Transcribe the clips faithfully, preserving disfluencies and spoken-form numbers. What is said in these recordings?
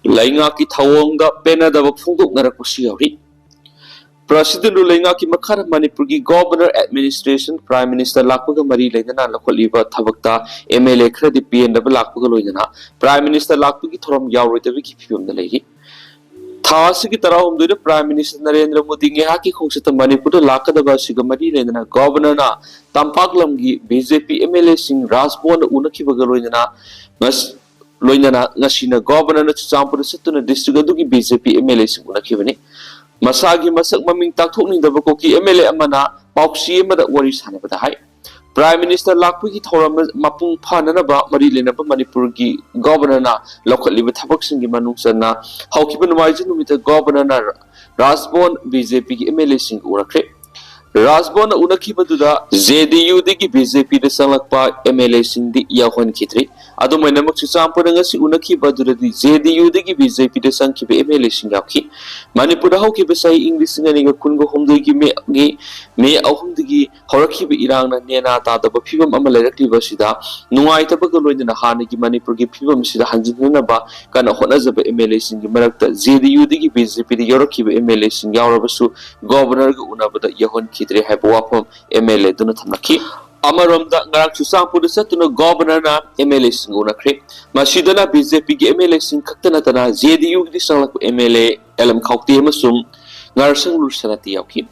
ꯂꯩꯉꯥꯛꯀꯤ ꯊꯧꯑꯣꯡꯗ ꯄꯦꯟꯅꯗꯕ ꯐꯣꯡꯗꯣꯛꯅꯔꯛꯄꯁꯨ ꯌꯥꯎꯔꯤ꯫ President rule ꯂꯩꯉꯥꯛꯀꯤ ꯃꯈꯥꯗ ꯃꯅꯤꯄꯨꯔꯒꯤ Governor Administration Prime Minister ꯂꯥꯛꯄꯒ ꯃꯔꯤ ꯂꯩꯅꯅ ꯂꯧꯈꯠꯂꯤꯕ ꯊꯕꯛꯇ M L A ꯈꯔꯗꯤ ꯄꯦꯟꯗꯕ ꯂꯥꯛꯄꯒ ꯂꯣꯏꯅꯅ Prime Minister ꯂꯥꯛꯄꯒꯤ ꯊꯧꯔꯝ ꯌꯥꯎꯔꯣꯏꯗꯕꯒꯤ ꯐꯤꯕꯝꯗ ꯂꯩꯔꯤ꯫ ꯊꯥ ꯑꯁꯤꯒꯤ ꯇꯔꯥꯍꯨꯝꯗꯣꯏꯗ Prime Minister ꯅꯔꯦꯟꯗ꯭ꯔ ꯃꯣꯗꯤ ꯉꯥꯏꯍꯥꯛꯀꯤ ꯈꯣꯡꯆꯠꯇ ꯃꯅꯤꯄꯨꯔꯗ ꯂꯥꯛꯀꯗꯕ ꯑꯁꯤꯒ ꯃꯔꯤ ꯂꯩꯅꯅ Governor ꯅ ꯇꯝꯄꯥꯛ ꯂꯝꯒꯤ B J P M L A ꯁꯤꯡ ꯔꯥꯖꯚꯕꯟꯗ ꯎꯅꯈꯤꯕꯒ ꯂꯣꯏꯅꯅ ꯉꯁ-, ꯂꯣꯏꯅꯅ ꯉꯁꯤꯅ Governor ꯅ ꯆꯨꯔꯆꯥꯟꯄꯨꯔꯗ ꯆꯠꯇꯨꯅ district ꯑꯗꯨꯒꯤ B J P M L A ꯁꯤꯡ ꯎꯅꯈꯤꯕꯅꯤ꯫ ꯃꯁꯥꯒꯤ ꯃꯁꯛ ꯃꯃꯤꯡ ꯇꯥꯛꯊꯣꯛꯅꯤꯡꯗꯕ ꯀꯨꯀꯤ M L A ꯑꯃꯅ ꯄꯥꯎꯆꯦ ꯑꯃꯗ ꯋꯥꯔꯤ ꯁꯥꯟꯅꯕꯗ ꯍꯥꯏ, Prime Minister ꯂꯥꯛꯄꯒꯤ ꯊꯧꯔꯝ ꯃꯄꯨꯡ ꯐꯥꯅꯅꯕ ꯃꯔꯤ ꯂꯩꯅꯕ ꯃꯅꯤꯄꯨꯔꯒꯤ Governor ꯅ ꯂꯧꯈꯠꯂꯤꯕ ꯊꯕꯛꯁꯤꯡꯒꯤ ꯃꯅꯨꯡ ꯆꯟꯅ ꯍꯧꯈꯤꯕ ꯅꯣꯡꯃꯥꯏꯖꯤꯡ ꯅꯨꯃꯤꯠꯇ Governor ꯅ ꯔꯥꯖꯚꯕꯟ B J P ꯒꯤ M L A ꯁꯤꯡ ꯎꯅꯈ꯭ꯔꯦ꯫ ꯔꯥꯖꯚꯕꯟꯗ ꯎꯅꯈꯤꯕꯗꯨꯗ J D U ꯗꯒꯤ B J P ꯗ ꯆꯪꯂꯛꯄ M L A ꯁꯤꯡꯗꯤ ꯌꯥꯎꯍꯟꯈꯤꯗ꯭ꯔꯤ꯫ ꯑꯗꯨꯝ ꯑꯣꯏꯅꯃꯛ, ꯆꯨꯔꯆꯥꯟꯄꯨꯔꯗ ꯉꯁꯤ ꯎꯅꯈꯤꯕ ꯑꯗꯨꯗꯗꯤ J D U ꯗꯒꯤ B J P ꯗ ꯆꯪꯈꯤꯕ M L A ꯁꯤꯡ ꯌꯥꯎꯈꯤ꯫ ꯃꯅꯤꯄꯨꯔꯗ ꯍꯧꯈꯤꯕ ꯆꯍꯤ ꯏꯪ ꯂꯤꯁꯤꯡ ꯑꯅꯤꯒ ꯀꯨꯟꯒ ꯍꯨꯝꯗꯣꯏꯒꯤ ꯃꯦꯒꯤ ꯃꯦ ꯑꯍꯨꯝꯗꯒꯤ ꯍꯧꯔꯛꯈꯤꯕ ꯏꯔꯥꯡꯅ ꯅꯦꯅꯥ ꯇꯥꯗꯕ ꯐꯤꯕꯝ ꯑꯃ ꯂꯩꯔꯛꯂꯤꯕ ꯑꯁꯤꯗ ꯅꯨꯡꯉꯥꯏꯇꯕꯒ ꯂꯣꯏꯅꯅ ꯍꯥꯟꯅꯒꯤ ꯃꯅꯤꯄꯨꯔꯒꯤ ꯐꯤꯕꯝ ꯑꯁꯤꯗ ꯍꯟꯖꯤꯟꯅꯅꯕ ꯀꯟꯅ ꯍꯣꯠꯅꯖꯕ M L A ꯁꯤꯡꯒꯤ ꯃꯔꯛꯇ J D U ꯗꯒꯤ B J P the ꯌꯥꯎꯔꯛꯈꯤꯕ M L A ꯁꯤꯡ ꯌꯥꯎꯔꯕꯁꯨ Governor ꯒ ꯎꯅꯕꯗ ꯌꯥꯎꯍꯟꯈꯤꯗ꯭ꯔꯦ ꯍꯥꯏꯕ ꯋꯥꯐꯝ M L A ꯑꯗꯨꯅ ꯊꯝꯂꯛꯈꯤ꯫ ꯑꯃꯔꯣꯝꯗ, ꯉꯔꯥꯡ ꯆꯨꯔꯆꯥꯟꯄꯨꯔꯗ ꯆꯠꯇꯨꯅ Governor ꯅ M L A ꯁꯤꯡ ꯎꯅꯈ꯭ꯔꯦ꯫ ꯃꯁꯤꯗꯅ B J P ꯒꯤ M L A ꯁꯤꯡ ꯈꯛꯇ ꯅꯠꯇꯅ J D U ꯒꯤꯗꯤ ꯆꯪꯂꯛꯄ M L A L M ꯈꯥꯎꯇꯦ ꯑꯃꯁꯨꯡ ꯉꯥꯔꯁꯪꯂꯨ ꯁꯅꯥꯇꯤ ꯌꯥꯎꯈꯤ꯫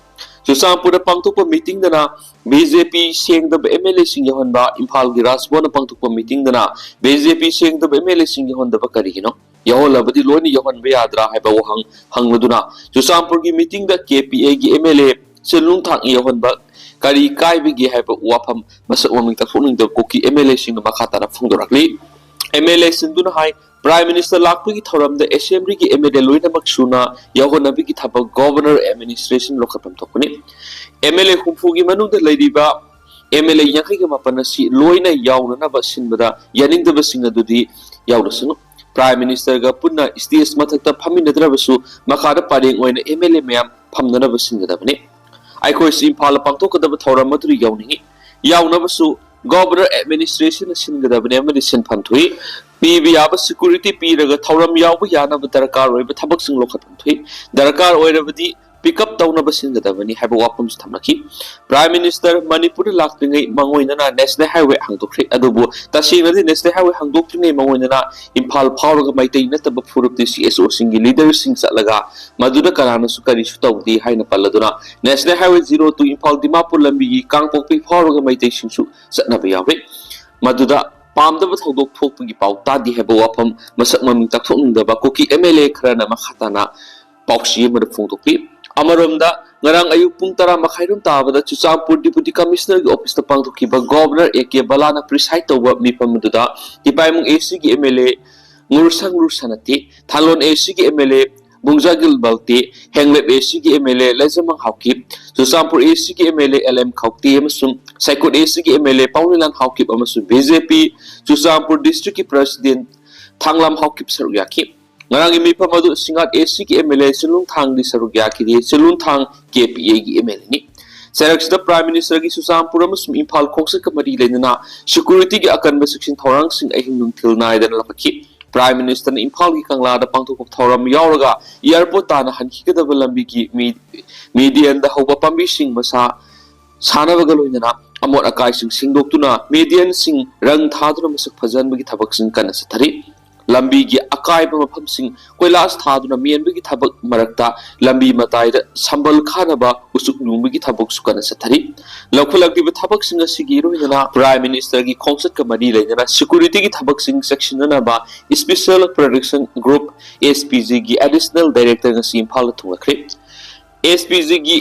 ꯆꯨꯔꯆꯥꯟꯄꯨꯔꯗ ꯄꯥꯡꯊꯣꯛꯄ meeting ꯗꯅ B J P ꯁꯦꯡꯗꯕ M L A ꯁꯤꯡ ꯌꯥꯎꯍꯟꯕ, ꯏꯝꯐꯥꯜꯒꯤ ꯔꯥꯖꯚꯕꯟꯗ ꯄꯥꯡꯊꯣꯛꯄ meeting ꯗꯅ B J P ꯁꯦꯡꯗꯕ M L A ꯁꯤꯡ ꯌꯥꯎꯍꯟꯗꯕ ꯀꯔꯤꯒꯤꯅꯣ? ꯌꯥꯎꯍꯜꯂꯕꯗꯤ ꯂꯣꯏꯅ ꯌꯥꯎꯍꯟꯕ ꯌꯥꯗ꯭ꯔꯥ ꯍꯥꯏꯕ ꯋꯥꯍꯪ ꯍꯪꯂꯗꯨꯅ ꯆꯨꯔꯆꯥꯟꯄꯨꯔꯒꯤ meeting the K P A ꯒꯤ M L A ꯁꯤꯟꯂꯨꯡ ꯊꯥꯡ ꯌꯥꯎꯍꯟꯕ ꯀꯔꯤ ꯀꯥꯏꯕꯒꯦ ꯍꯥꯏꯕ ꯋꯥꯐꯝ ꯃꯁꯛ ꯃꯃꯤꯡ ꯇꯥꯛꯊꯣꯛꯅꯤꯡꯗꯕ ꯀꯨꯀꯤ M L A ꯁꯤꯡꯅ ꯃꯈꯥ ꯇꯥꯅ ꯐꯣꯡꯗꯣꯔꯛꯂꯤ꯫ M L A ꯁꯤꯡꯗꯨꯅ high, Prime Minister ꯂꯥꯛꯄꯒꯤ ꯊꯧꯔꯝꯗ Assembly ꯒꯤ M L A ꯂꯣꯏꯅꯃꯛ ꯁꯨꯅ ꯌꯥꯎꯍꯟꯅꯕꯒꯤ ꯊꯕꯛ Governor Administration ꯂꯧꯈꯠꯐꯝ ꯊꯣꯛꯄꯅꯤ꯫ M L A ꯍꯨꯝꯐꯨꯒꯤ ꯃꯅꯨꯡꯗ ꯂꯩꯔꯤꯕ M L A ꯌꯥꯡꯈꯩꯒ ꯃꯥꯄꯟ ꯑꯁꯤ ꯂꯣꯏꯅ ꯌꯥꯎꯅꯅꯕ ꯁꯤꯟꯕꯗ ꯌꯥꯅꯤꯡꯗꯕꯁꯤꯡ ꯑꯗꯨꯗꯤ ꯌꯥꯎꯔꯁꯅꯨ꯫ Prime Minister ꯒ ꯄꯨꯟꯅ stage ꯃꯊꯛꯇ ꯐꯝꯃꯤꯟꯅꯗ꯭ꯔꯕꯁꯨ ꯃꯈꯥꯗ ꯄꯔꯦꯡ ꯑꯣꯏꯅ M L A ꯃꯌꯥꯝ ꯐꯝꯅꯅꯕ ꯁꯤꯟꯒꯗꯕꯅꯤ꯫ ꯑꯩꯈꯣꯏꯁꯨ ꯏꯝꯐꯥꯜꯗ ꯄꯥꯡꯊꯣꯛꯀꯗꯕ ꯊꯧꯔꯝ ꯑꯗꯨꯗ ꯌꯥꯎꯅꯤꯡꯏ꯫ ꯌꯥꯎꯅꯕꯁꯨ Governor Administration ꯅ ꯁꯤꯟꯒꯗꯕꯅꯤ ꯑꯃꯗꯤ ꯁꯤꯟꯐꯝ ꯊꯣꯛꯏ꯫ ꯄꯤꯕ ꯌꯥꯕ ꯁꯦꯀ꯭ꯌꯨꯔꯤꯇꯤ ꯄꯤꯔꯒ ꯊꯧꯔꯝ ꯌꯥꯎꯕ ꯌꯥꯅꯕ ꯗꯔꯀꯥꯔ ꯑꯣꯏꯕ ꯊꯕꯛꯁꯤꯡ ꯂꯧꯈꯠꯐꯝ ꯊꯣꯛꯏ꯫ ꯗꯔꯀꯥꯔ ꯑꯣꯏꯔꯕꯗꯤ ꯄꯤꯛ ꯑꯞ ꯇꯧꯅꯕ ꯁꯤꯟꯒꯗꯕꯅꯤ ꯍꯥꯏꯕ ꯋꯥꯐꯝꯁꯨ ꯊꯝꯂꯛꯈꯤ꯫ ꯄ꯭ꯔꯥꯏꯝ ꯃꯤꯅꯤꯁꯇꯔ ꯃꯅꯤꯄꯨꯔꯗ ꯂꯥꯛꯇ꯭ꯔꯤꯉꯩ ꯃꯥꯡꯑꯣꯏꯅꯅ ꯅꯦꯁꯅꯦꯜ ꯍꯥꯏꯋꯦ ꯍꯥꯡꯗꯣꯛꯈ꯭ꯔꯦ꯫ ꯑꯗꯨꯕꯨ ꯇꯁꯦꯡꯅꯗꯤ ꯅꯦꯁꯅꯦꯜ ꯍꯥꯏꯋꯦ ꯍꯥꯡꯗꯣꯛꯇ꯭ꯔꯤꯉꯩ ꯃꯥꯡꯑꯣꯏꯅꯅ ꯏꯝꯐꯥꯜ ꯐꯥꯎꯔꯒ ꯃꯩꯇꯩ ꯅꯠꯇꯕ ꯐꯨꯔꯨꯞꯇꯤ ꯁꯤ ꯑꯦꯁ ꯑꯣꯁꯤꯡꯒꯤ ꯂꯤꯗꯔꯁꯤꯡ ꯆꯠꯂꯒ ꯃꯗꯨꯗ ꯀꯅꯥꯅꯁꯨ ꯀꯔꯤꯁꯨ ꯇꯧꯗꯦ ꯍꯥꯏꯅ ꯄꯜꯂꯗꯨꯅ national highway zero two Imphal Dimapur ꯂꯝꯕꯤꯒꯤ ꯀꯥꯡꯄꯣꯛꯄꯤ ꯐꯥꯎꯔꯒ ꯃꯩꯇꯩꯁꯤꯡꯁꯨ ꯆꯠꯅꯕ ꯌꯥꯎꯔꯤ꯫ ꯃꯗꯨꯗ ꯄꯥꯝꯗꯕ ꯊꯧꯗꯣꯛ ꯊꯣꯛꯄꯒꯤ ꯄꯥꯎ ꯇꯥꯗꯦ ꯍꯥꯏꯕ ꯋꯥꯐꯝ ꯃꯁꯛ ꯃꯃꯤꯡ ꯇꯥꯛꯊꯣꯛꯅꯤꯡꯗꯕ ꯀꯨꯀꯤ ꯑꯦꯝ ꯑꯦꯜ ꯑꯦ ꯈꯔꯅ ꯃꯈꯥ ꯇꯥꯅ ꯄꯥꯎꯆꯦ ꯑꯃꯗ ꯐꯣꯡꯗꯣꯛꯂꯤ꯫ ꯑꯃꯔꯣꯝꯗ, ꯉꯔꯥꯡ ꯑꯌꯨꯛ ꯄꯨꯡ ꯇꯔꯥ ꯃꯈꯥꯏꯔꯣꯝ ꯇꯥꯕꯗ ꯆꯨꯔꯆꯥꯟꯄꯨꯔ ꯗꯤꯄꯨꯇꯤ ꯀꯃꯤꯁꯅꯔꯒꯤ ꯑꯣꯐꯤꯁꯇ ꯄꯥꯡꯊꯣꯛꯈꯤꯕ ꯒꯣꯚꯔꯅꯔ ꯑꯦ ꯀꯦ ꯕꯂꯥꯅ ꯄ꯭ꯔꯤꯁꯥꯏꯗ ꯇꯧꯕ ꯃꯤꯐꯝ ꯑꯗꯨꯗ ꯇꯤꯄꯥꯏꯃꯨꯡ ꯑꯦ ꯁꯤꯒꯤ ꯑꯦꯝ ꯑꯦꯜ ꯑꯦ ꯉꯨꯔꯁꯪ ꯔꯨꯁꯅꯇꯤ, ꯊꯥꯂꯣꯟ ꯑꯦ ꯁꯤꯒꯤ M L A ꯕꯨꯡꯖꯥꯒꯤꯜ ꯕꯜꯇꯤ, Henglep A ꯁꯤꯒꯤ M L A Letzamang Haokip, Churachandpur A ꯁꯤꯒꯤ M L A L M Khaute ꯑꯃꯁꯨꯡ ꯁꯥꯏꯀꯨꯠ ꯑꯦ ꯁꯤꯒꯤ M L A Paolienlal Haokip ꯑꯃꯁꯨꯡ ꯕꯤ ꯖꯦ ꯄꯤ ꯆꯨꯔꯆꯥꯟꯄꯨꯔ ꯗꯤꯁꯇ꯭ꯔꯤꯛꯀꯤ ꯄ꯭ꯔꯁꯤꯗꯦꯟ ꯊꯥꯡꯂꯥꯝ ꯍꯥꯎꯀꯤꯞ ꯁꯔꯨꯛ ꯌꯥꯈꯤ꯫ ꯉꯔꯥꯡꯒꯤ ꯃꯤꯐꯝ ꯑꯗꯨ ꯁꯤꯡꯉꯥꯠ ꯑꯦ ꯁꯤꯒꯤ ꯑꯦꯝ ꯑꯦꯜ ꯑꯦ ꯆꯤꯂꯨꯡꯊꯥꯡꯗꯤ ꯁꯔꯨꯛ ꯌꯥꯈꯤꯗꯦ꯫ ꯆꯤꯂꯨꯡꯊꯥꯡ ꯀꯦ ꯄꯤ ꯑꯦꯒꯤ ꯑꯦꯝ ꯑꯦꯜ ꯑꯦꯅꯤ꯫ ꯆꯩꯔꯛꯁꯤꯗ ꯄ꯭ꯔꯥꯏꯝ ꯃꯤꯅꯤꯁꯇꯔꯒꯤ ꯆꯨꯔꯆꯥꯟꯄꯨꯔ ꯑꯃꯁꯨꯡ ꯏꯝꯐꯥꯜ ꯈꯣꯡꯆꯠꯀ ꯃꯔꯤ ꯂꯩꯅꯅ ꯁꯦꯀ꯭ꯌꯨꯔꯤꯇꯤꯒꯤ ꯑꯀꯟꯕ ꯆꯦꯛꯁꯤꯟ ꯊꯧꯔꯥꯡꯁꯤꯡ ꯑꯍꯤꯡ ꯅꯨꯡꯊꯤꯜ ꯅꯥꯏꯗꯅ ꯂꯧꯈꯠꯈꯤ꯫ ꯄ꯭ꯔꯥꯏꯝ ꯃꯤꯅꯤꯁꯇꯔꯅ ꯏꯝꯐꯥꯜꯒꯤ ꯀꯪꯂꯥꯗ ꯄꯥꯡꯊꯣꯛꯄ ꯊꯧꯔꯝ ꯌꯥꯎꯔꯒ ꯑꯦꯌꯥꯔꯄꯣꯔꯠ ꯇꯥꯅ ꯍꯟꯈꯤꯒꯗꯕ ꯂꯝꯕꯤꯒꯤ ꯃꯤ-, ꯃꯤꯗꯤꯌꯟꯗ ꯍꯧꯕ ꯄꯥꯝꯕꯤꯁꯤꯡ ꯃꯁꯥ ꯁꯥꯟꯅꯕꯒ ꯂꯣꯏꯅꯅ ꯑꯃꯣꯠ ꯑꯀꯥꯏꯁꯤꯡ ꯁꯦꯡꯗꯣꯛꯇꯨꯅ ꯃꯤꯗꯤꯌꯟꯁꯤꯡ ꯔꯪ ꯊꯥꯗꯨꯅ ꯃꯁꯛ ꯐꯖꯍꯟꯕꯒꯤ ꯊꯕꯛꯁꯤꯡ ꯀꯟꯅ ꯆꯠꯊꯔꯤ꯫ ꯂꯝꯕꯤꯒꯤ ꯑꯀꯥꯏꯕ ꯃꯐꯝꯁꯤꯡ ꯀꯣꯏꯂꯥꯁ ꯊꯥꯗꯨꯅ ꯃꯦꯟꯕꯒꯤ ꯊꯕꯛ ꯃꯔꯛꯇ ꯂꯝꯕꯤ ꯃꯇꯥꯏꯗ ꯁꯝꯕꯜ ꯈꯥꯅꯕ ꯎꯆꯨꯛ ꯂꯨꯡꯕꯒꯤ ꯊꯕꯛꯁꯨ ꯀꯟꯅ ꯆꯠꯊꯔꯤ꯫ ꯂꯧꯈꯠꯂꯛꯂꯤꯕ ꯊꯕꯛꯁꯤꯡ ꯑꯁꯤꯒꯤ ꯏꯔꯣꯏꯅꯅ ꯄ꯭ꯔꯥꯏꯝ ꯃꯤꯅꯤꯁꯇꯔꯒꯤ ꯈꯣꯡꯆꯠꯀ ꯃꯔꯤ ꯂꯩꯅꯅ ꯁꯦꯀ꯭ꯌꯨꯔꯤꯇꯤꯒꯤ ꯊꯕꯛꯁꯤꯡ ꯆꯦꯛꯁꯤꯟꯅꯅꯕ special protection group, S P ꯖꯤꯒꯤ ꯑꯦꯗꯤꯁꯅꯦꯜ ꯗꯥꯏꯔꯦꯛꯇꯔ ꯉꯁꯤ ꯏꯝꯐꯥꯜꯗ ꯊꯨꯡꯂꯈ꯭ꯔꯦ꯫ ꯑꯦꯁ ꯄꯤ ꯖꯤꯒꯤ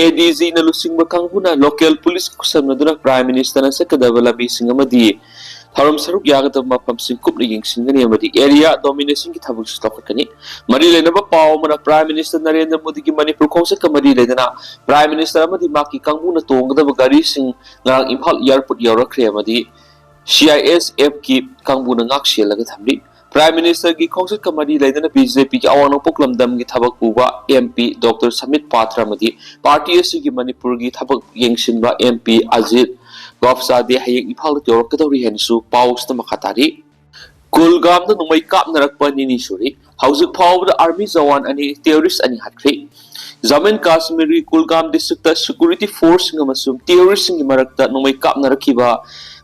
ꯑꯦ ꯗꯤ ꯖꯤꯅ ꯂꯨꯆꯤꯡꯕ ꯀꯥꯡꯕꯨꯅ ꯂꯣꯀꯦꯜ ꯄꯨꯂꯤꯁ ꯈꯨꯠꯁꯝꯅꯗꯨꯅ ꯄ꯭ꯔꯥꯏꯝ ꯃꯤꯅꯤꯁꯇꯔꯅ ꯆꯠꯀꯗꯕ ꯂꯝꯕꯤꯁꯤꯡ ꯑꯃꯗꯤ ꯊꯧꯔꯝ ꯁꯔꯨꯛ ꯌꯥꯒꯗꯕ ꯃꯐꯝꯁꯤꯡ ꯀꯨꯞꯅ ꯌꯦꯡꯁꯤꯟꯒꯅꯤ ꯑꯃꯗꯤ ꯑꯦꯔꯤꯌꯥ ꯗꯣꯃꯤꯅꯦꯁꯟꯒꯤ ꯊꯕꯛꯁꯨ ꯂꯧꯈꯠꯀꯅꯤ꯫ ꯃꯔꯤ ꯂꯩꯅꯕ ꯄꯥꯎ ꯑꯃꯅ, ꯄ꯭ꯔꯥꯏꯝ ꯃꯤꯅꯤꯁꯇꯔ ꯅꯔꯦꯟꯗ꯭ꯔ ꯃꯣꯗꯤꯒꯤ ꯃꯅꯤꯄꯨꯔ ꯈꯣꯡꯆꯠꯀ ꯃꯔꯤ ꯂꯩꯅꯅ ꯄ꯭ꯔꯥꯏꯝ ꯃꯤꯅꯤꯁꯇꯔ ꯑꯃꯗꯤ ꯃꯍꯥꯛꯀꯤ ꯀꯥꯡꯕꯨꯅ ꯇꯣꯡꯒꯗꯕ ꯒꯥꯔꯤꯁꯤꯡ ꯉꯔꯥꯡ ꯏꯝꯐꯥꯜ ꯑꯦꯌꯥꯔꯄꯣꯔꯠ ꯌꯧꯔꯛꯈ꯭ꯔꯦ ꯑꯃꯗꯤ ꯁꯤ ꯑꯥꯏ ꯑꯦꯁ ꯑꯦꯐꯀꯤ ꯀꯥꯡꯕꯨꯅ ꯉꯥꯛ ꯁꯦꯜꯂꯒ ꯊꯝꯂꯤ꯫ ꯄ꯭ꯔꯥꯏꯝ ꯃꯤꯅꯤꯁꯇꯔꯒꯤ ꯈꯣꯡꯆꯠꯀ ꯃꯔꯤ ꯂꯩꯅꯅ ꯕꯤ ꯖꯦ ꯄꯤꯒꯤ ꯑꯋꯥꯡ ꯅꯣꯡꯄꯣꯛ ꯂꯝꯗꯝꯒꯤ ꯊꯕꯛ ꯄꯨꯕ ꯑꯦꯝ ꯄꯤ ꯗꯣꯛꯇꯔ ꯁꯃꯤꯠ ꯄꯥꯊ꯭ꯔ ꯑꯃꯗꯤ ꯄꯥꯔꯇꯤ ꯑꯁꯤꯒꯤ ꯃꯅꯤꯄꯨꯔꯒꯤ ꯊꯕꯛ ꯌꯦꯡꯁꯤꯟꯕ ꯑꯦꯝ ꯄꯤ ꯑꯖꯤꯠ ꯒꯣꯞꯁꯥꯗꯦ ꯍꯌꯦꯡ ꯏꯝꯐꯥꯜꯗ ꯌꯧꯔꯛꯀꯗꯧꯔꯤ ꯍꯥꯏꯅꯁꯨ ꯄꯥꯎꯁꯤꯗ ꯃꯈꯥ ꯇꯥꯔꯤ꯫ ꯀꯨꯜꯒꯥꯝꯗ ꯅꯣꯡꯃꯩ ꯀꯥꯞꯅꯔꯛꯄ ꯅꯤꯅꯤ ꯁꯨꯔꯤ꯫ ꯍꯧꯖꯤꯛ ꯐꯥꯎꯕꯗ ꯑꯥꯔꯃꯤ ꯖꯋꯥꯟ ꯑꯅꯤ, ꯇꯦꯔꯣꯔꯤꯁ ꯑꯅꯤ ꯍꯥꯠꯈ꯭ꯔꯦ꯫ Jammu and ꯀꯥꯁꯃꯤꯔꯒꯤ Kulgam district security ꯐꯣꯔꯁꯁꯤꯡ ꯑꯃꯁꯨꯡ ꯇꯦꯔꯣꯔꯤꯁꯁꯤꯡꯒꯤ ꯃꯔꯛꯇ ꯅꯣꯡꯃꯩ ꯀꯥꯞꯅꯔꯛꯈꯤꯕ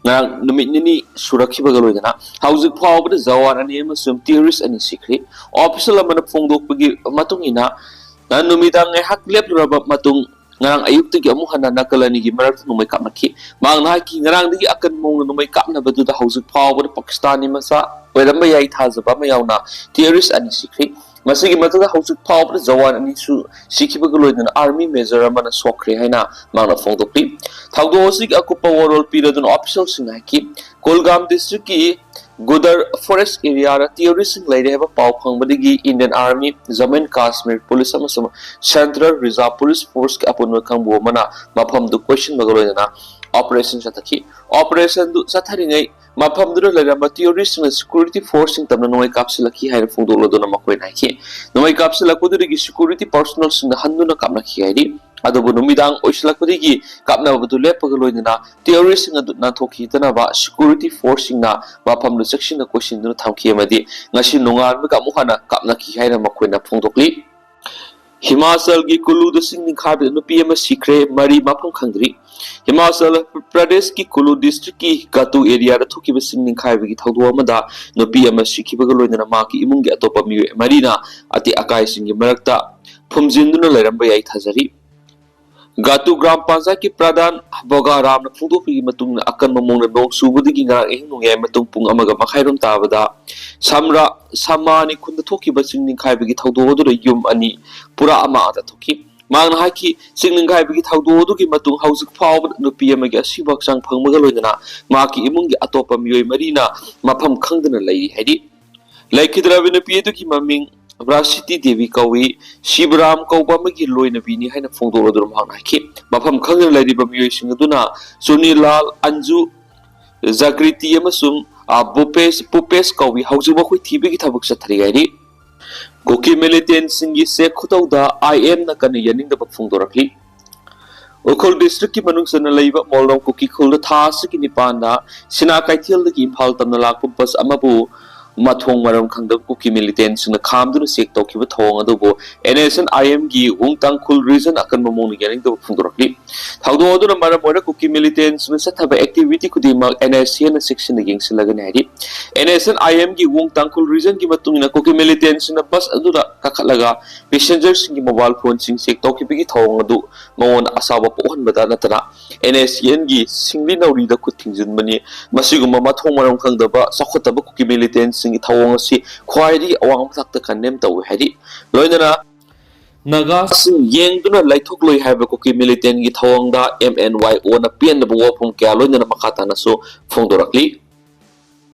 ꯉꯔꯥꯡ ꯅꯨꯃꯤꯠ ꯅꯤꯅꯤ ꯁꯨꯔꯛꯈꯤꯕꯒ ꯂꯣꯏꯅꯅ ꯍꯧꯖꯤꯛ ꯐꯥꯎꯕꯗ ꯖꯋꯥꯟ ꯑꯅꯤ ꯑꯃꯁꯨꯡ ꯇꯦꯔꯣꯔꯤꯁ ꯑꯅꯤ ꯁꯤꯈ꯭ꯔꯦ꯫ ꯑꯣꯐꯤꯁꯤꯌꯦꯜ ꯑꯃꯅ ꯐꯣꯡꯗꯣꯛꯄꯒꯤ ꯃꯇꯨꯡ ꯏꯟꯅ, ꯅꯨꯃꯤꯗꯥꯡ ꯉꯥꯏꯍꯥꯛ ꯂꯦꯞꯂꯨꯔꯕ ꯃꯇꯨꯡ ꯉꯔꯥꯡ ꯑꯌꯨꯛꯇꯒꯤ ꯑꯃꯨꯛ ꯍꯟꯅ ꯅꯥꯀꯜ ꯑꯅꯤꯒꯤ ꯃꯔꯛꯇ ꯅꯣꯡꯃꯩ ꯀꯥꯞꯅꯈꯤ꯫ ꯃꯍꯥꯛꯅ ꯍꯥꯏꯈꯤ, ꯉꯔꯥꯡꯗꯒꯤ ꯑꯀꯟꯕ ꯃꯑꯣꯡꯗ ꯅꯣꯡꯃꯩ ꯀꯥꯞꯅꯕꯗꯨꯗ ꯍꯧꯖꯤꯛ ꯐꯥꯎꯕꯗ ꯄꯥꯀꯤꯁꯇꯥꯟꯒꯤ ꯃꯆꯥ ꯑꯣꯏꯔꯝꯕ ꯌꯥꯏ ꯊꯥꯖꯕ ꯑꯃ ꯌꯥꯎꯅ ꯇꯦꯔꯣꯔꯤꯁ ꯑꯅꯤ ꯁꯤꯈ꯭ꯔꯤ꯫ ꯃꯁꯤꯒꯤ ꯃꯊꯛꯇ ꯍꯧꯖꯤꯛ ꯐꯥꯎꯕꯗ ꯖꯋꯥꯟ ꯑꯅꯤꯁꯨ ꯁꯤꯈꯤꯕꯒ ꯂꯣꯏꯅꯅ ꯑꯥꯔꯃꯤ ꯃꯦꯖꯔ ꯑꯃꯅ ꯁꯣꯛꯈ꯭ꯔꯦ ꯍꯥꯏꯅ ꯃꯍꯥꯛꯅ ꯐꯣꯡꯗꯣꯛꯂꯤ꯫ ꯊꯧꯗꯣꯛ ꯑꯁꯤꯒꯤ ꯑꯀꯨꯞꯄ ꯋꯥꯔꯣꯜ ꯄꯤꯔꯗꯨꯅ ꯑꯣꯐꯤꯁꯤꯌꯦꯜꯁꯤꯡꯅ ꯍꯥꯏꯈꯤ, ꯀꯨꯜꯒꯥꯝ ꯗꯤꯁꯇ꯭ꯔꯤꯛꯀꯤ ꯒꯨꯗꯔ ꯐꯣꯔꯦꯁ ꯑꯦꯔꯤꯌꯥꯗ ꯇꯦꯔꯣꯔꯤꯁ꯭ꯠꯁꯤꯡ ꯂꯩꯔꯦ ꯍꯥꯏꯕ ꯄꯥꯎ ꯐꯪꯕꯗꯒꯤ Indian army, Jammu and Kashmir police ꯑꯃꯁꯨꯡ ꯁꯦꯟꯇ꯭ꯔꯦꯜ ꯔꯤꯖꯥꯔꯚ ꯄꯨꯂꯤꯁ ꯐꯣꯔꯁꯀꯤ ꯑꯄꯨꯟꯕ ꯀꯥꯡꯕꯨ ꯑꯃꯅ ꯃꯐꯝꯗꯨ ꯀꯣꯏꯁꯤꯟꯕꯒ ꯂꯣꯏꯅꯅ ꯑꯣꯄꯔꯦꯁꯟ ꯆꯠꯊꯈꯤ꯫ ꯑꯣꯄꯔꯦꯁꯟꯗꯨ ꯆꯠꯊꯔꯤꯉꯩ ꯃꯐꯝꯗꯨꯗ ꯂꯩꯔꯝꯕ ꯇꯦꯔꯣꯔꯤꯁ꯭ꯠꯁꯤꯡꯅ ꯁꯦꯀ꯭ꯌꯨꯔꯤꯇꯤ ꯐꯣꯔꯁꯁꯤꯡ ꯇꯝꯅ ꯅꯣꯡꯃꯩ ꯀꯥꯞꯁꯤꯜꯂꯛꯈꯤ ꯍꯥꯏꯅ ꯐꯣꯡꯗꯣꯛꯂꯗꯨꯅ ꯃꯈꯣꯏꯅ ꯍꯥꯏꯈꯤ꯫ ꯅꯣꯡꯃꯩ ꯀꯥꯞꯁꯤꯜꯂꯛꯄꯗꯨꯗꯒꯤ ꯁꯦꯀ꯭ꯌꯨꯔꯤꯇꯤ ꯄꯔꯁꯣꯅꯦꯜꯁꯤꯡꯅ ꯍꯟꯗꯨꯅ ꯀꯥꯞꯅꯈꯤ ꯍꯥꯏꯔꯤ꯫ ꯑꯗꯨꯕꯨ ꯅꯨꯃꯤꯗꯥꯡ ꯑꯣꯏꯁꯤꯜꯂꯛꯄꯗꯒꯤ ꯀꯥꯞꯅꯕꯗꯨ ꯂꯦꯞꯄꯒ ꯂꯣꯏꯅꯅ ꯇꯦꯔꯣꯔꯤꯁ꯭ꯠꯁꯤꯡ ꯑꯗꯨ ꯅꯥꯟꯊꯣꯛꯈꯤꯗꯅꯕ ꯁꯦꯀ꯭ꯌꯨꯔꯤꯇꯤ ꯐꯣꯔꯁꯁꯤꯡꯅ ꯃꯐꯝꯗꯨ ꯆꯦꯛꯁꯤꯟꯅ ꯀꯣꯏꯁꯤꯟꯗꯨꯅ ꯊꯝꯈꯤ ꯑꯃꯗꯤ ꯉꯁꯤ ꯅꯣꯡꯉꯥꯟꯕꯒ ꯑꯃꯨꯛ ꯍꯟꯅ ꯀꯥꯞꯅꯈꯤ ꯍꯥꯏꯅ ꯃꯈꯣꯏꯅ ꯐꯣꯡꯗꯣꯛꯂꯤ꯫ ꯍꯤꯃꯥꯆꯜꯒꯤ ꯀꯨꯂꯨꯗ ꯆꯤꯡ ꯅꯤꯡꯈꯥꯏꯕꯗ ꯅꯨꯄꯤ ꯑꯃ ꯁꯤꯈ꯭ꯔꯦ, ꯃꯔꯤ ꯃꯐꯝ ꯈꯪꯗ꯭ꯔꯤ꯫ ꯍꯤꯃꯥꯆꯜ ꯄ꯭ꯔꯗꯦꯁꯀꯤ ꯀꯨꯂꯨ ꯗꯤꯁꯇ꯭ꯔꯤꯛꯀꯤ ꯒꯥꯇꯨ ꯑꯦꯔꯤꯌꯥꯗ ꯊꯣꯛꯈꯤꯕ ꯆꯤꯡ ꯅꯤꯡꯈꯥꯏꯕꯒꯤ ꯊꯧꯗꯣꯛ ꯑꯃꯗ ꯅꯨꯄꯤ ꯑꯃ ꯁꯤꯈꯤꯕꯒ ꯂꯣꯏꯅꯅ ꯃꯍꯥꯛꯀꯤ ꯏꯃꯨꯡꯒꯤ ꯑꯇꯣꯞꯄ ꯃꯤꯑꯣꯏ ꯃꯔꯤꯅ ꯑꯇꯦꯛ ꯑꯀꯥꯏꯁꯤꯡꯒꯤ ꯃꯔꯛꯇ ꯐꯨꯝꯖꯤꯟꯗꯨꯅ ꯂꯩꯔꯝꯕ ꯌꯥꯏ ꯊꯥꯖꯔꯤ꯫ ꯒꯥꯇꯨ ꯒ꯭ꯔꯥꯝ ꯄꯟꯆꯥꯌꯠꯀꯤ ꯄ꯭ꯔꯙꯥꯟ ꯕꯣꯒꯥꯔꯥꯝꯅ ꯐꯣꯡꯗꯣꯛꯄꯒꯤ ꯃꯇꯨꯡ ꯏꯟꯅ, ꯑꯀꯟꯕ ꯃꯑꯣꯡꯗ ꯅꯣꯡ ꯆꯨꯕꯗꯒꯤ ꯉꯔꯥꯡ ꯑꯍꯤꯡ ꯅꯣꯡꯌꯥꯏ ꯃꯇꯨꯡ ꯄꯨꯡ ꯑꯃꯒ ꯃꯈꯥꯏꯔꯣꯝ ꯇꯥꯕꯗ ꯁꯝꯔꯥ ꯁꯃꯥꯅꯤ ꯈꯨꯟꯗ ꯊꯣꯛꯈꯤꯕ ꯆꯤꯡ ꯅꯤꯡꯈꯥꯏꯕꯒꯤ ꯊꯧꯗꯣꯛ ꯑꯗꯨꯗ ꯌꯨꯝ ꯑꯅꯤ ꯄꯨꯔꯥ ꯑꯃꯥꯡ ꯑꯇꯥ ꯊꯣꯛꯈꯤ꯫ ꯃꯍꯥꯛꯅ ꯍꯥꯏꯈꯤ, ꯆꯤꯡ ꯅꯤꯡꯈꯥꯏꯕꯒꯤ ꯊꯧꯗꯣꯛ ꯑꯗꯨꯒꯤ ꯃꯇꯨꯡ ꯍꯧꯖꯤꯛ ꯐꯥꯎꯕꯗ ꯅꯨꯄꯤ ꯑꯃꯒꯤ ꯑꯁꯤꯕ ꯍꯛꯆꯥꯡ ꯐꯪꯕꯒ ꯂꯣꯏꯅꯅ ꯃꯍꯥꯛꯀꯤ ꯏꯃꯨꯡꯒꯤ ꯑꯇꯣꯞꯄ ꯃꯤꯑꯣꯏ ꯃꯔꯤꯅ ꯃꯐꯝ ꯈꯪꯗꯅ ꯂꯩꯔꯤ ꯍꯥꯏꯔꯤ꯫ ꯂꯩꯈꯤꯗ꯭ꯔꯕ ꯅꯨꯄꯤ ꯑꯗꯨꯒꯤ ꯃꯃꯤꯡ ꯕ꯭ꯔꯥꯁꯤꯇꯤ ꯗꯦꯕꯤ ꯀꯧꯏ꯫ ꯁꯤꯕꯔꯥꯝ ꯀꯧꯕ ꯑꯃꯒꯤ ꯂꯣꯏꯅꯕꯤꯅꯤ ꯍꯥꯏꯅ ꯐꯣꯡꯗꯣꯛꯂꯗꯨꯅ ꯃꯍꯥꯛꯅ ꯍꯥꯏꯈꯤ꯫ ꯃꯐꯝ ꯈꯪꯗꯅ ꯂꯩꯔꯤꯕ ꯃꯤꯑꯣꯏꯁꯤꯡ ꯑꯗꯨꯅ ꯆꯨꯅꯤꯂꯥꯜ, ꯑꯟꯖꯨ, ꯖꯥꯒ꯭ꯔꯤꯇꯤ ꯑꯃꯁꯨꯡ, ꯑ, ꯚꯨꯄꯦꯁ, ꯚꯨꯄꯦꯁ ꯀꯧꯏ꯫ ꯍꯧꯖꯤꯛ ꯃꯈꯣꯏ ꯊꯤꯕꯒꯤ ꯊꯕꯛ ꯆꯠꯊꯔꯤ ꯍꯥꯏꯔꯤ꯫ ꯀꯨꯀꯤ ꯃꯤꯂꯤꯇꯦꯟꯁꯤꯡꯒꯤ ꯆꯦꯛ ꯈꯨꯇꯧꯗ ꯑꯥꯏ ꯑꯦꯝꯅ ꯀꯟꯅ ꯌꯥꯅꯤꯡꯗꯕ ꯐꯣꯡꯗꯣꯔꯛꯂꯤ꯫ ꯎꯈ꯭ꯔꯨꯜ ꯗꯤꯁꯇ꯭ꯔꯤꯛꯀꯤ ꯃꯅꯨꯡ ꯆꯟꯅ ꯂꯩꯕ ꯃꯣꯜꯔꯣꯝ ꯀꯨꯀꯤ ꯈꯨꯜꯗ ꯊꯥ ꯑꯁꯤꯒꯤ ꯅꯤꯄꯥꯟꯗ ꯁꯤꯅꯥ ꯀꯩꯊꯦꯜꯗꯒꯤ ꯏꯝꯐꯥꯜ ꯇꯝꯅ ꯂꯥꯛꯄ ꯕꯁ ꯑꯃꯕꯨ ꯃꯊꯣꯡ ꯃꯔꯝ ꯈꯪꯗꯕ ꯀꯨꯀꯤ ꯃꯤꯂꯤꯇꯦꯟꯁꯤꯡꯅ ꯈꯥꯝꯗꯨꯅ ꯆꯦꯛ ꯇꯧꯈꯤꯕ ꯊꯧꯑꯣꯡ ꯑꯗꯨꯕꯨ NSCN-IM-ꯒꯤ ꯋꯨꯡ ꯇꯥꯡꯈꯨꯜ ꯔꯤꯖꯟ ꯑꯀꯟꯕ ꯃꯑꯣꯡꯗ ꯌꯥꯅꯤꯡꯗꯕ ꯐꯣꯡꯗꯣꯔꯛꯂꯤ꯫ ꯊꯧꯗꯣꯛ ꯑꯗꯨꯅ ꯃꯔꯝ ꯑꯣꯏꯔ ꯀꯨꯀꯤ ꯃꯤꯂꯤꯇꯦꯟꯁꯤꯡꯅ ꯆꯠꯊꯕ ꯑꯦꯛꯇꯤꯚꯤꯇꯤ ꯈꯨꯗꯤꯡꯃꯛ NSCN-ꯅ ꯆꯦꯛꯁꯤꯟꯅ ꯌꯦꯡꯁꯤꯜꯂꯒꯅꯤ ꯍꯥꯏꯔꯤ꯫ NSCN-IM-ꯒꯤ ꯋꯨꯡ ꯇꯥꯡꯈꯨꯜ ꯔꯤꯖꯟꯒꯤ ꯃꯇꯨꯡ ꯏꯟꯅ ꯀꯨꯀꯤ ꯃꯤꯂꯤꯇꯦꯟꯁꯤꯡꯅ ꯕꯁ ꯑꯗꯨꯗ ꯀꯥꯈꯠꯂꯒ ꯄꯦꯁꯦꯟꯖꯔꯁꯤꯡꯒꯤ ꯃꯣꯕꯥꯏꯜ ꯐꯣꯟꯁꯤꯡ ꯆꯦꯛ ꯇꯧꯈꯤꯕꯒꯤ ꯊꯧꯑꯣꯡ ꯑꯗꯨ ꯃꯉꯣꯟꯗ ꯑꯁꯥꯎꯕ ꯄꯣꯛꯍꯟꯕꯗ ꯅꯠꯇꯅ NSCN-ꯒꯤ ꯁꯤꯡꯂꯤ ꯅꯥꯎꯔꯤꯗ ꯈꯨꯠ ꯊꯤꯡꯖꯤꯟꯕꯅꯤ꯫ ꯃꯁꯤꯒꯨꯝꯕ ꯃꯊꯣꯡ ꯃꯔꯝ ꯈꯪꯗꯕ ꯆꯥꯎꯈꯠꯇꯕ ꯀꯨꯀꯤ ꯃꯤꯂꯤꯇꯦꯟꯁꯤꯡꯒꯤ ꯊꯧꯑꯣꯡ ꯑꯁꯤ ꯈ꯭ꯋꯥꯏꯗꯒꯤ ꯑꯋꯥꯡꯕ ꯊꯥꯛꯇ ꯀꯟꯗꯦꯝ ꯇꯧꯏ ꯍꯥꯏꯔꯤ꯫ ꯂꯣꯏꯅꯅ ꯅꯥꯒꯥꯁꯤꯡ ꯌꯦꯡꯗꯨꯅ ꯂꯩꯊꯣꯛꯂꯣꯏ ꯍꯥꯏꯕ ꯀꯨꯀꯤ ꯃꯤꯂꯤꯇꯦꯟꯒꯤ ꯊꯧꯑꯣꯡꯗ MNYO-ꯅ ꯄꯦꯟꯗꯕ ꯋꯥꯐꯝ ꯀꯌꯥ ꯂꯣꯏꯅꯅ ꯃꯈꯥ ꯇꯥꯅꯁꯨ ꯐꯣꯡꯗꯣꯔꯛꯂꯤ꯫